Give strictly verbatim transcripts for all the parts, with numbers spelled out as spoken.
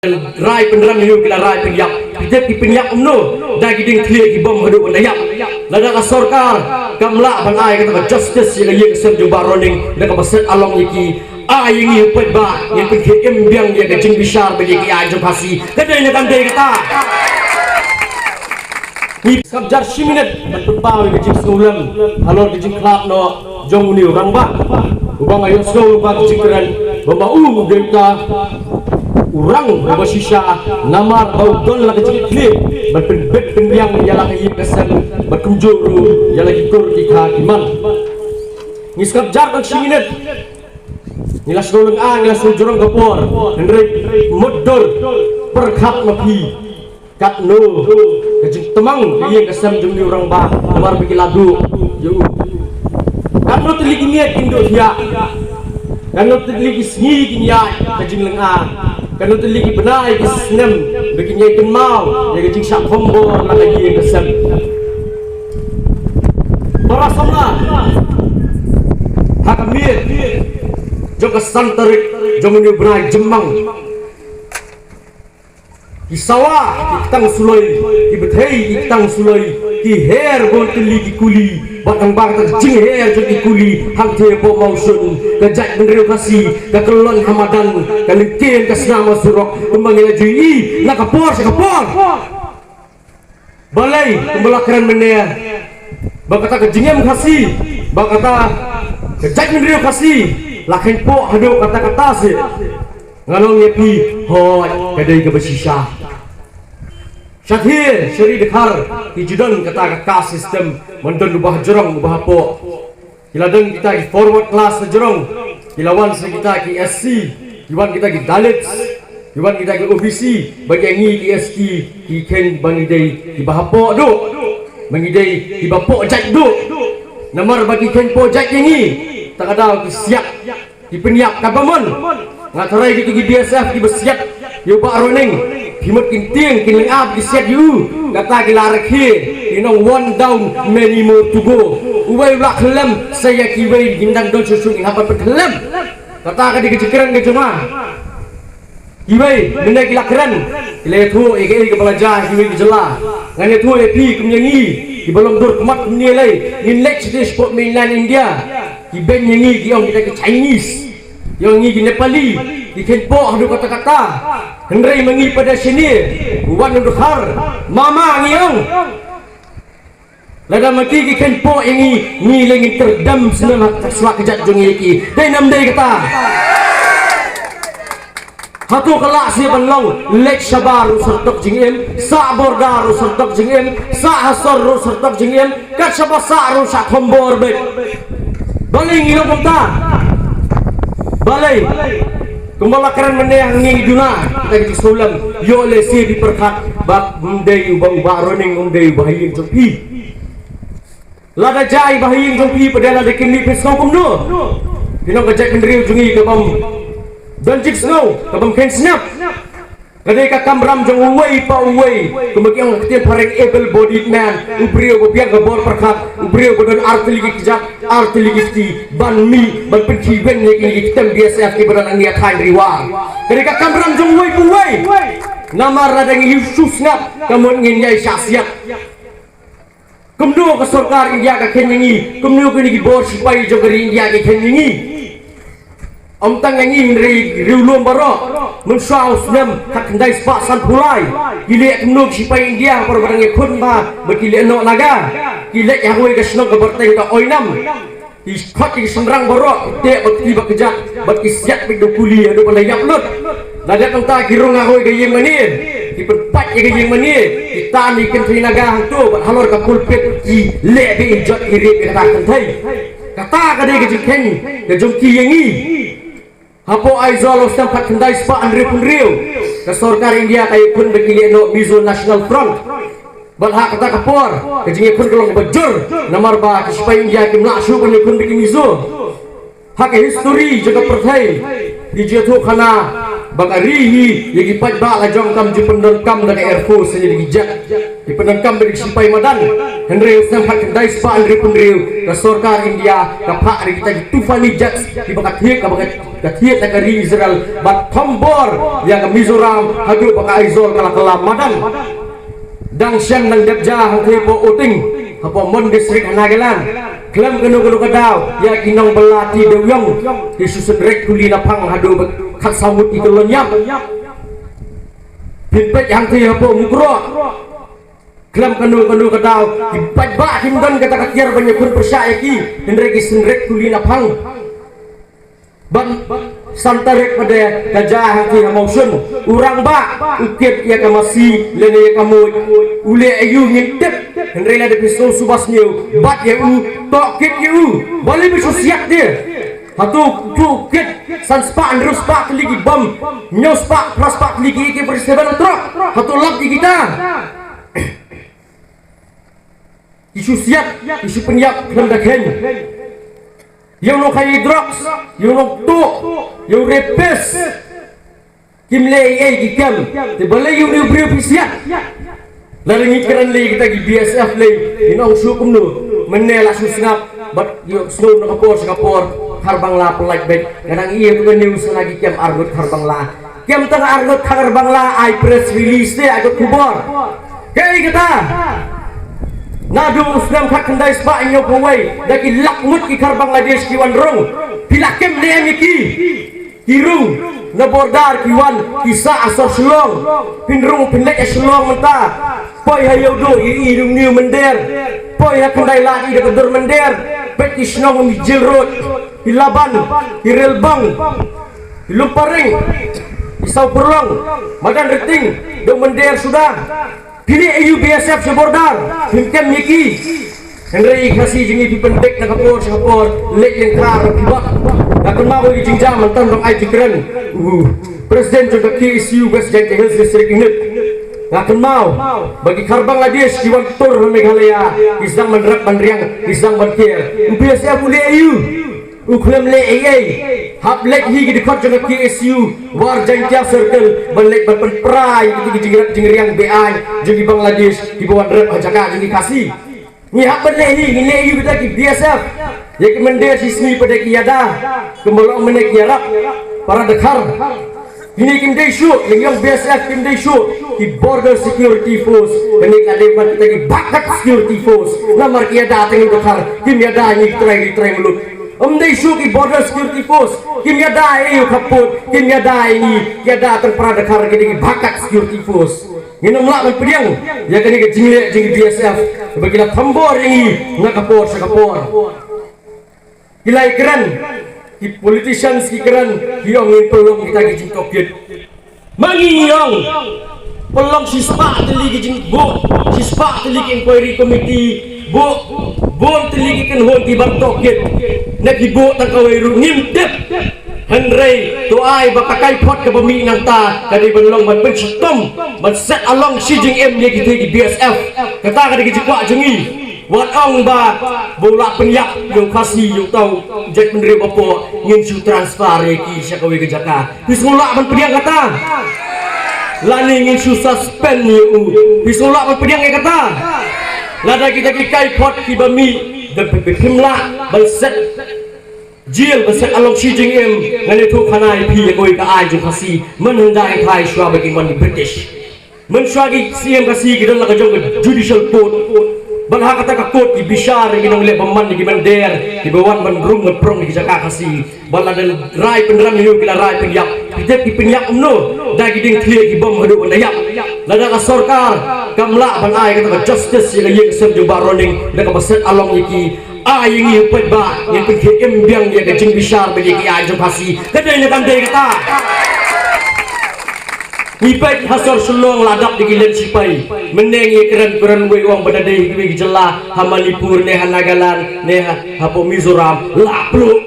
rai pynrem ïa u ki la rai pynïap. Phi tip ki pynïap kumno? Da ki dieng khlieh ki bom haduh ban da ïap. Lada ka sorkar kam lah ban ai kata ka justice ïa ka ïing ka sem jong Bah Ronning da kaba set along ïa ki, ai ïa ngi u paidbah ngin pynkhie im biang ïa ka jingbishar bad ïa ki aiñ jong Khasi. Ka dei ne kam dei kata? Ngi sngap jar shi minit ban pynpaw ïa ka jingsngewlem halor ka jingkhlad noh jong une u rangbah uba nga ïohsngew ba ka jingkren ba ma u u dei uta u rang uba shisha namar ba u don la ka jingkhlieh ban pynbit pynbiang ïa la ka ïing ka sem bad kumjuh ruh ïa la ki kur ki kha ki man. Ngi sngap jar tang shi minit. Ngi la sngewlyngngoh, ngi la sngewjrong ka por. Hynrei mutdur pyrkhat ma phi. Katno ka jingtmang ka ïing ka sem jong une u rangbah namar ba ki la duh ïa u. Katno tylli ki miet kin duh thiah. Katno tylli ki sngi kin ïaid ka jinglyngngoh. Katno tylli ki bnai ki snem ba kin ïai kynmaw ïa ka jingshah thombor na ka ïing ka sem. Para samla, ha ka miet jong ka san tarik jong une u bnai Jymmang, ki sawa ki ktang suloi, ki bthei ki ktang suloi, ki her bun tylli ki kuli. Bad hangba kata ka jingher jong ki kuli hangtei hapoh Mawshun, ka jaitbynriew Khasi ka kyllon ha madan, ka lyngkien ka snam ha surok, kumba ngi la ju ïohi na ka por sha ka por. Balei kumba la kren mynne ba kata ka jingim Khasi, ba kata ka jaitbynriew Khasi la kheiñpoh haduh katta katta seh? Ngan ong ïa phi, hooid, ka dei kaba shisha. Shathie sha ri dkhar ki ju don kata ka caste system, man don uba hajrong uba hapoh. Ki la don kita ki forward class hajrong, ki la wan sa kita ki S C, ki wan kita ki Dalits, ki wan kita ki O B C, bad ïa ngi ki S T ki kheiñ ba ngi dei kiba hapoh duh, ba ngi dei kiba poh jait duh. Namar ba ki kheiñpoh jait ïa ngi, ta ka daw ki siat, ki pynïap. Kaba mon, nga tharai kito ki B S F kiba siat ïa u Bah Ronning, ki mut kin tieng, kin lyngngoh, ki siat ïa u. Kata ki la rakhe, ki nong one down, many more to go. Uwei u la khyllem, sa ïa kiwei kin dang don shuh shuh kin hap ban pynkhyllem. Kata ka dei ka jingkren ka jong nga. Kiwei mynne ki la kren, ki la ïathuh ïa kaei kaba la jia ha kiwei ki jylla. Ngan ïathuh ïa phi kum ïa ngi kiba long dur khmat kumne lei, ngin leit shatei shapoh mainland India. Ki beiñ ïa ngi ki ong kita ki Chinese, ïa ngi ki Nepali, ki kheiñpoh haduh katta katta. Hynrei ma ngi pat da shane, u wan u dkhar, mama ngi ong. Lada ma ki ki kheiñpoh ïa ngi, ngi lei ngin kyrdem snem ha ka shuwa ka jait jong ngi ïa ki. Dei ne ym dei kata? Hato ka lah seh ban long leit shabar ruh syrtok jingim, sah border ruh syrtok jingim, sah ha sor ruh syrtok jingim, kat shaba sah ruh shah thombor beit? Balei ngi long kumta? Balei? Kumba la kren mynne ha ngi duna, kita ki jingsngewlem, ïoh lehse phi pyrkhat ba ym dei u Bah, u Bah Ronning um dei u bahaïing jong phi. Lada jia i bahaïing jong phi pat, lada kynnoh phi sngew kumno? Phi long ka jaitbynriew jong ngi kabym don jingsngew, kabym kheiñ sngap. Ka dei ka kamram jong uwei pa uwei, kumba ki ong ha ka ktien phareng able bodied man, u briew ba biang ka bor pyrkhat, u briew ba don artylli ki kjat, artylli ki kti, ban mih ban pynkhih win ïa kine ki ktem B S F kiba don hangne ha thaiñ Ri War. Ka dei ka kamram jong uwei pa uwei. Namar lada ngi shu sngap, ka mut ngin ïai shah siat. Kumno ka sorkar India ka kheiñ ïa ngi? Kumno kine ki bor shipai jong ka ri India ki kheiñ ïa ngi? Ym tang ïa ngi, hynrei riewlum baroh. Mynshuwa u snem khatkhyndai spah sanphew lai, ki leh kumno ki shipai India baroh ba dang ïakhun bha ba ki leh noh Naga? Ki leit ha kawei ka shnong kaba kyrteng ka Oinam. Ki khot ïa ki shynrang baroh, ki teh bad ki ba kjat, bad ki siat beit da u kuli haduh ban da ïap lut. La dep nangta ki rung ha kawei ka ïing mane, ki pynpait ïa ka ïing mane, ki tan ïa ki kynthei Naga hangto bad halor ka pulpit ki leh beit jot, ki rape ïa kata ka kynthei. Kata ka dei ka jingkheiñ ka jong ki ïa ngi. Hapoh Aizawl ha u snem khatkhyndai spah hynriewphew hynriew, ka sorkar India ka ïakhun ba ki leh noh Mizo National Front. Bad ha kata ka por ka jingïakhun ka long kaba jur, namar ba ki shipai India kim lah shuh ban ïakhun bad ki Mizo. Ha ka history jong ka pyrthei ki ju ïathuh khana ba ka ri hi, ïa ki paidbah la jong kam ju pyndonkam da ka air force ne da ki jet. Pyndonkam bad ki sipai madan. Hynrei u snem khatkhyndai spah hynriewphew hynriew ka sorkar India ka phah ïa kita ki Tufan jets kiba ka thied, kaba ka thied na ka ri Israel bad thombor ïa ka Mizoram haduh ba ka Aizawl ka la kylla madan. Dang shen dang dep ja hangtei hapoh Oting, hapoh Mon District ha Nagaland. Khlem kano kano ka daw ïa ki nongbylla ti dewïong ki shu synrek kuli na phang haduh ba khatsaw ngut ki kyllon ïap. Phin peit hangtei hapoh Mukroh. Khlem kano kano ka daw ki paidbah kim don kata ka tiar ban ïakhun pyrshah ïa ki, hynrei ki synrek kuli na phang. Ban san tarik pat ka ja hangtei ha Mawshun, u rangbah u kit ïa ka masi lane ïa ka muid. U leh aïu ngim tip, hynrei lada phi sngew suba sniew bat ïa u, tohkit ïa u. Balei phi shu siat de? Hato u kit san spah hynriew spah tylli ki bom, hynñiew spah phra spah tylli ki A K forty-seven hynriew, hato lap ïa kita? Ki shu siat, ki shu pynïap khlem da kheiñ. Ïa u nongkhaïi drugs, ïa u nongtuh, ïa u rapist. Kim leh ei ei ki kem. Te balei ïa une u briew phi siat? Lada ngi kren lei kita ki B S F lei, ngi ong shuh kumno? Mynne la shu sngap bad ïohsngew na ka por sha ka por, Kharbangla pyllait beit. Nga dang ïohi ha ka news na ki kem arngut Kharbangla. Kem tang arngut Kharbangla ai press release te, ai ka khubor. Kaei kata? Naduh u snem khatkhyndai spah hynñiewphew wei, da ki lak ngut ki Khar Bangladesh ki wan rung. Phi la kem ne em ïa ki? Ki rung na border, ki wan, ki sah ha sor Shillong. Phin rung phin leit ha Shillong mynta. Poi ha Ïewduh i, i rung New Mynder. Poi ha Khyndai Lad i da ka dur Mynder. Peit ki shnong, i Jail Road, i Laban, i Relbang, i Lumparing, i Sawpurlong, Madan Riting, da u Mynder suda. Kine A U B S F sha border, phim kem ïa ki. Hynrei i Khasi jong ngi phi pynbeit na ka por sha ka por, leit lyngkar phi bak. Nga kynmaw ïa ki jingjia mynta ban ai jingkren u President jong ka K S U West Jaintia Hills District Unit. Nga kynmaw ba ki Khar Bangladesh ki wan tur ha Meghalaya, ki sdang ban rep ban riang, ki sdang ban ker. U B S F u leh aïu? U khlem leh ei ei. Hap leit hi ki dkhot jong ka K S U War Jaintia Circle ban leit ban pynpra ïa ki jingrep jingriang be-aiñ jong ki Bangladesh kiba wan rep ha jaka jong ki Khasi. Ngi hap ban leh hi, ngi leh aïu kita ki B S F? Ïa ki Mynder shi sngi pat de ki ïada, kumba long mynne ki ïarap para dkhar. Kine kim dei shuh, ïa ngi ong B S F kim dei shuh, ki Border Security Force. Kane ka dei ban kita ki backup security force. Namar ki ïada tang ïa u dkhar, kim ïada ïa ngi ki trai ri trai muluk. Ym dei shuh ki Border Security Force, kim ïada ïa u khappud, kim ïada ïa ngi, ki ïada tang para dkhar, ki dei ki backup security force. Ngin ym lah ban pdiang ïa kane ka jingleh jong ki B S F ba ki la thombor ïa ngi na ka por sha ka por. Ki la ïakren, ki politicians ki kren, ki ong ngin pynlong kita ki jingtohkit. Ma ngi ong pynlong shispah tylli ki jingbuh, shispah tylli ki inquiry committee, buh bun tylli ki kynhun ki ban tohkit. Ne ki buh tang kawei ruh ngim tip. Hynrei to ai ba ka kaiphod kaba mih nangta ka dei ban long ban pynshitom, ban set along shi jingim ïa kita ki B S F. Kata ka dei ka jingkwah jong ngi. Wat ong ba, ba u lah pynïap ïa u Khasi, ïa uta u jaitbynriew bapoh, ngin shu transfer ïa ki sha kawei ka jaka. Phi sngew lah ban pdiang kata? Lane ngin shu suspend ïa u. Phi sngew lah ban pdiang ïa kata? Lada kita ki kaiphod kiba mih, da phi, phi, phim lah ban set jail, ban set along shi jingim, ngan ïathuh khana ïa phi ïa kawei ka aiñ jong Khasi, mynhynda hynthai shuwa ba kin wan ki British. Mynshuwa ki siem Khasi ki don la ka jong ka judicial court. Bad ha kata ka court ki bishar ïa ki nongleh bymman, ïa ki mynder kiba wan ban rung ban prong ïa ki jaka Khasi. Bad lada rai pynrem ïa u ki la rai pynïap. Ki tip ki pynïap kumno? Da ki dieng khlieh ki bom haduh ban da ïap. Lada ka sorkar kam lah ban ai kata ka justice ïa ka ïing ka sem jong Bah Ronning, da kaba set along ïa ki, ai ïa ngi u paidbah, ngin pynkhie im biang ïa ka jingbishar bad ïa ki aiñ jong Khasi. Ka dei ne kam dei kata? Ngi peit ha sor Shillong la dap da ki len shipai. Mynne ngi kren kren wei ong ba da dei ha kiwei ki jylla, ha Manipur ne ha Nagaland ne ha, hapoh Mizoram, la pluh.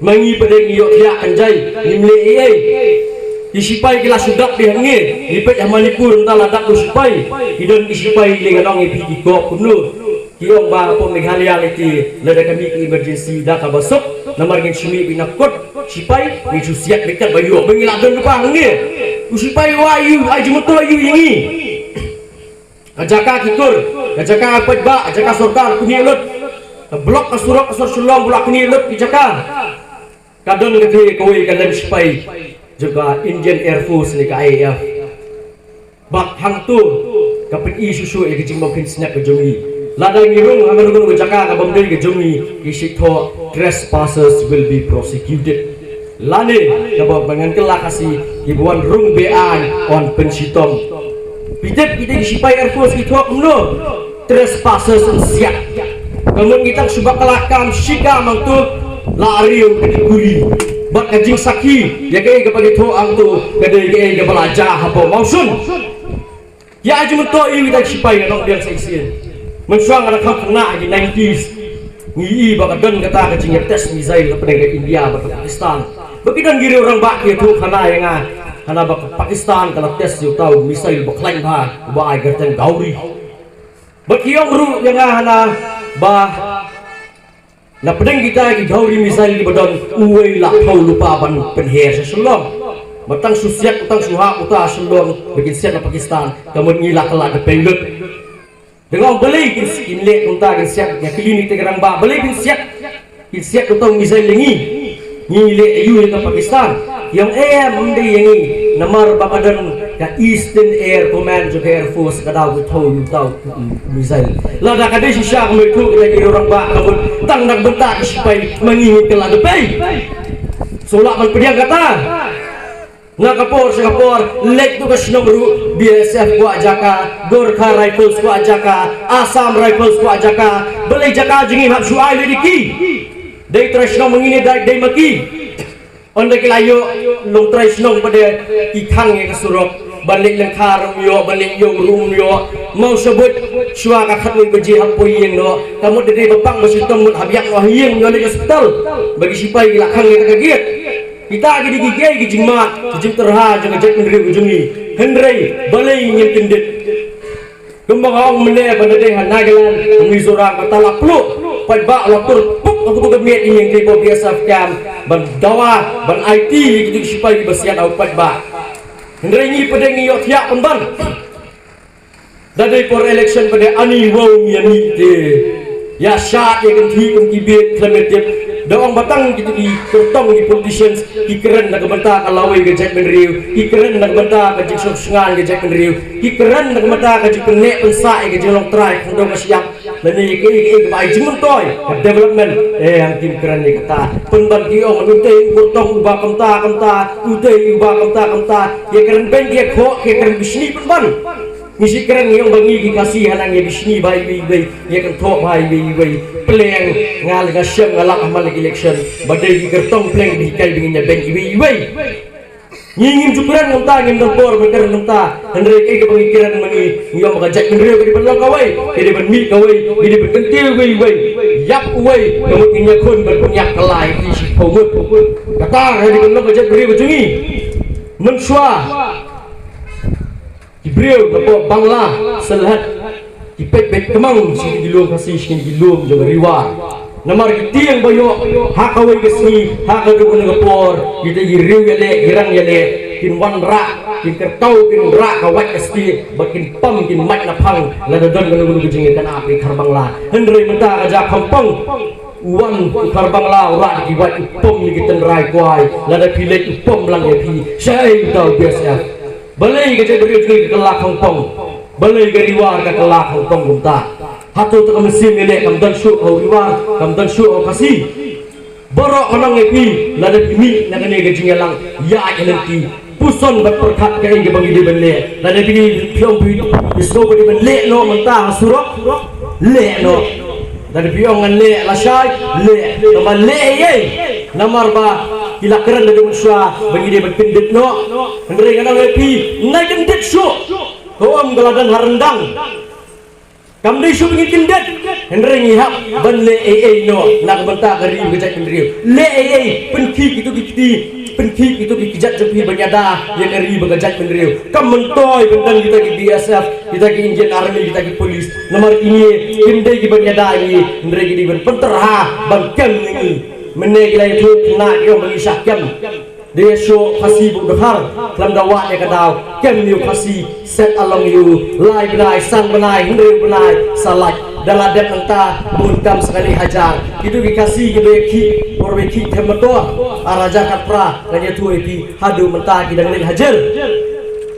Ma ngi pat de ngi ïohthiah kynjai, ngim leh ei ei. Ki shipai ki la shu dap beit hangne. Ngi peit ha Manipur mynta la dap da u shipai. Ki don ki shipai lei, nga ong ïa phi, ki kop kumno. Ki ong ba hapoh Meghalaya lei te lada ka mih ka emergency da kaba suk, namar ngin shu mih beit na kot shipai, ngin shu siat beit katba ïoh, ba ngi la don lypa hangne. U shipai u ai ïa u, ai jingmyntoi ïa u ïa ngi. Ka jaka ki kur, ka jaka paidbah, ka jaka sorkar knieh lut. Ka block, ka surok, ka sor Shillong ba la knieh lut ki jaka. Ka don ka thie kawei ka lem shipai jong ka Indian Air Force ne ka I A F. Bad hangto ka pyni shuh shuh ïa ka jingbym phin snep ka jong ngi. Lada ngi rung ha kano kano ka jaka ka bym dei ka jong ngi, ki shu thoh, "Trespassers will be prosecuted." Lane kaba ba ngan kylla Khasi, kiba wan rung be-aiñ yn pynshitom. Phi tip kita ki shipai Air Force ki thoh kumno? "Trespassers yn siat." Ka mut ngi tang shu bakla kam shi kam hangto, la riew ka dei kuli. Bad ka jingsakhi ïa kaei kaba ki thoh hangto ka dei kaei kaba la jia hapoh mawshun. Ïa jingmyntoi ïa kita ki shipai, nga ong biang sa shisien. Mynshuwa nga da kham khynnah ha ki nineties, ngi i ba ka don kata ka jingïatest missile hapdeng ka India bad ka Pakistan. Ba ki don ki riew rangbah ki ïathuh khana ïa nga, khana ba ka Pakistan ka la test ïa uta u missile ba khlaiñ bha uba ai kyrteng Gauri. Bad ki ong ruh ïa nga hana ba na pdeng kita ki Gauri missile kiba don, uwei la thew lypa ban pynher sha Shillong. Ba tang shu siat, tang shu hap uta Shillong ba kin siat na Pakistan. Ka mut ngi la kylla da peit lut. Dang ong balei kin, kin leh kumta, kin siat, ïa kylli ïa kita ki rangbah, balei kin siat, kin siat uta u missile ïa ngi? Ngi leh aïu ïa ka Pakistan? Ki ong em, ym dei ïa ngi. Namar ba ka don ka Eastern Air Command jong ka Air Force, ka daw ki thew ïa uta u missile. Lada ka dei shisha kumno ïathuh kita ki rangbah, ka mut tang na ka bynta ki shipai ma ngi ngin kylla da peit. Shu lah ban pdiang kata. Na ka por sha ka por, leit to ka shnong ruh, B S F kwah jaka, Gorkha Rifles kwah jaka, Assam Rifles kwah jaka. Balei jaka jong ngi hap shu ai lei da ki? Dei trai shnong ma ngi ne dei, dei ma ki? Ynda ki la ïoh, long trai shnong pat de ki khang ïa ka surok. Ban leit lyngkha ruh ym ïoh, ban leit ïew ruh ym ïoh. Maw sha buit, shuwa ka khatwei baje hap poi ïing noh. Ka mut da dei ba pang ba shitom mut hap ïap noh ha ïing, ïoh leit hospital. Ba ki shipai ki la khang ïa ka gate. Kita ki dei ki, ki, ki jingmad, ki jingtyrha jong ka jaitbynriew ka jong ngi. Hynrei balei ngin kyndit? Kumba nga ong mynne, ba na dei ha Nagaland, ha Mizoram, kata la pluh paidbah, la tur puk ha kato ka miet ïing, ki ba B S F kam ban dawa, ban aiti ïa kito ki shipai kiba siat ha u paidbah. Hynrei ngi pat de ngi ïohthiah pynban. Da dei por election pat de ani wow ngi ani te. Ïa shad ïa kynthih kum ki bieit khlem ïa tip. Da ong ba tang kito ki kyrtong ki politicians ki kren na ka bynta ka lawei ka jaitbynriew, ki kren na ka bynta ka jingsngewsynei ka jaitbynriew, ki kren na ka bynta ka jingpynneh pynsah ïa ka jinglong trai khyndew ka shyiap. Lane ïa kaei kaei kaba ai jingmyntoi ka development. Eh, ym kim kren ïa kata. Pynban ki ong utei u kyrtong uba kumta kumta, utei uba kumta kumta. Ïa kren beiñ ïa khoh, ïa kren bishni pynban. Ngi shu kren ngi ong ba ngi ki Khasi hangne ngi bishni bha iwei iwei, ngi kynthoh bha iwei iwei. Pleng, nga la nga shem nga lap ha man la ki election ba dei ki kyrtong pleng ba hikai ba ngin ïa beiñ iwei iwei. Ngi ngim ju kren kumta, ngim don por ban kren kumta. Hynrei kaei kaba ngi kren ma ngi, ngi ong ba ka jaitbynriew ka dei ban long kawei, ka dei ban mih kawei, ka dei ban kyntiew iwei iwei. Ïap uwei, ka mut ngin ïakhun ban pynïap kylla ïa ki shiphew ngut. Kata ka dei ban long ka jaitbynriew ka jong ngi. Mynshuwa ki briew na pdeng Bangla, Sylhet, ki peit beit kmang sha kine ki lum Khasi, sha kine ki lum jong ka Ri War. Namar ki tieng ba ïoh ha kawei ka sngi, ha kawei ka por, kita ki riew ïaleh, ki rang ïaleh, kin wanrah, kin kyrteng, kin rah ka wait ka stieh, bad kin pom, kin mait na phang, lada don kano kano ka jingïakynad ha Khar Bangla. Hynrei mynta ka jaka Khongpong u wan u Khar Bangla u rah da ki wait, u pom ïa ki tynrai kwai, lada phi leit u pom lang ïa phi. Shaei uta u B S F? Balei ka jaitbynriew jong ngi ka kylla Khongpong? Balei ka Ri War ka kylla Khongpong kumta? Hato te ka mynsiem ïaleh kam don shuh ha u Ri War, kam don shuh ha u Khasi? Baroh ka nang ïa phi, lada phi mih na kane ka jingïalang, ïa ka lynti, puson bad pyrkhat kaei kaba ngi dei ban leh. Lada phi, phi ong phi, phi sngew ba dei ban leh noh mynta ha surok, leh noh. Lada phi ong ngan leh lashai, leh. Tangba leh ei ei? Namar ba ki la kren da mynshuwa ba ngi dei ban kyndit noh. Hynrei ngan ong ïa phi, nai kyndit shuh. Ka um ka la don ha ryndang. Kam dei shuh ba ngin kyndit. Hynrei ngi hap ban leh ei ei noh na ka bynta ka ri ka jaitbynriew. Leh ei ei, pynkhih kito ki kti, pynkhih kito ki kjat jong phi ban ïada ïa ka ri bad ka jaitbynriew. Kam myntoi ban don kita ki B S F, kita ki Indian Army, kita ki police. Namar kine kim dei ki ban ïada ïa ngi, hynrei ki dei ban pyntyrha, ban kem ïa ngi. Mynne ki la ïathuh khynnah ki ong ba ngi shah kem. Dei shuh Khasi bad u dkhar, khlem da wad ïa ka daw, kem ïa u Khasi, set along ïa u, lai bnai, san bnai, hynriew bnai, sa lait, da la dep nangta, bun kam sa kane hajar. Kito ki Khasi, kiba ïa khih, por ba ïa khih them motor, ar hajar khatphra, ngan ïathuh ïa phi, haduh mynta ki dang leit hajar.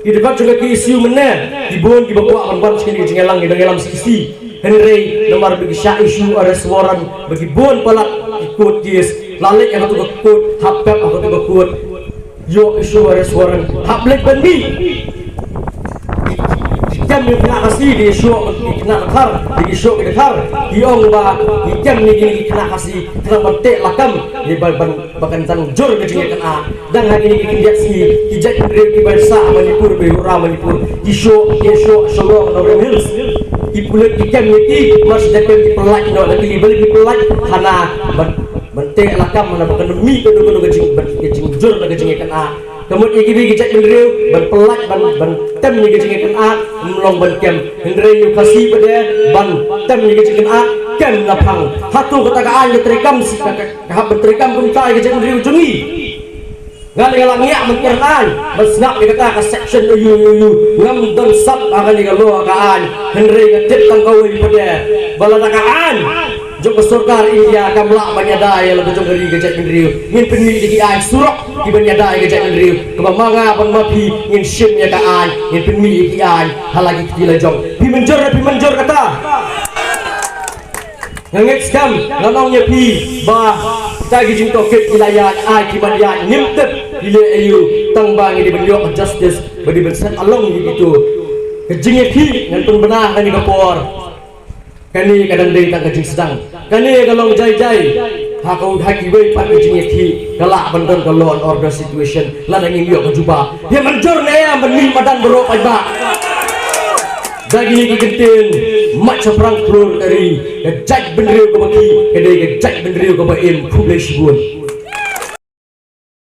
Ki dkhot jong ki siew mynne, ki bun kiba kwah ban wan sha kane ka jingïalang, ki dang ïalam shisha. Hynrei namar ba ki shah issue arrest warrant ba ki bun palat ki court case, la leit ha katu ka court, hap pep ha katu ka court, ïoh issue arrest warrant, hap leit ban mih. Ki kem ki khynnah Khasi, ki shuh ki khynnah dkhar, ki shuh ki dkhar, ki ong ba ki kem ne ki khynnah Khasi, khnang ban teh lakam, ne ban, ban, ba kan tang jur ka jingïakynad. Dang ha kine ki khyndiat sngi, ki jaitbynriew kiba sah Manipur, ba ïuh Manipur, ki shuh, ki shuh Shillong, Nongrim Hills. Ki pulit ki kem ïa ki, mar shu da kem ki pyllait noh, da ki, balei ki pyllait, hana ban, ban teh lakam, hana ba kan mih kano kano ka jing, ban, ka jingjur na ka jingïakynad. Ka mut ïa kiwei ki jaitbynriew ban pyllait, ban, ban tem ïa ka jingïakynad, ym long ban kem. Hynrei ïa u Khasi pat de ban tem ïa ka jingïakynad, kem na phang. Hato kata ka aiñ ka treikam, ka, ka, ka hap ban treikam kumta ïa ka jaitbynriew jong ngi? Nga lei nga la ngiah ban kren aiñ, ban sngap ïa kata ka section aïu aïu aïu. Ngam don sap ha kane ka law ka aiñ. Hynrei nga tip tang kawei pat de, ba lada ka aiñ jong ka sorkar India kam lah ban ïada ïa la ka jong ka ri ka jaitbynriew, ngin pynmih da ki aiñ surok kiban ïada ïa ka jaitbynriew. Kaba ma nga bad ma phi ngin shim ïa ka aiñ, ngin pynmih ïa ki aiñ ha la ki kti la jong. Phi mynjur, phi mynjur kata? Nga ngeit skhem, nga ong ïa phi ba kita ki jingtohkit ki la ïaid, ai ki ban ïaid, ngim tip ki leh aïu, tang ba ngi dei ban ïoh justice, ba dei ban set along ïa kito. Ka jingïakhih ngan pynbna ha kane ka por. Kane ka dang dei tang ka jingsdang. Kane ka long jai jai. Ha ka, ha kiwei pat ka jingïakhih ka lah ban don ka law and order situation. Lada ngim ïoh ka jubab, ïa mynjur ne em ban mih madan baroh paidbah? Da kine ki kyntien, mait shaphrang khlur ka ri, ka jaitbynriew kaba khih ka dei ka jaitbynriew kaba im. Khublei shibun.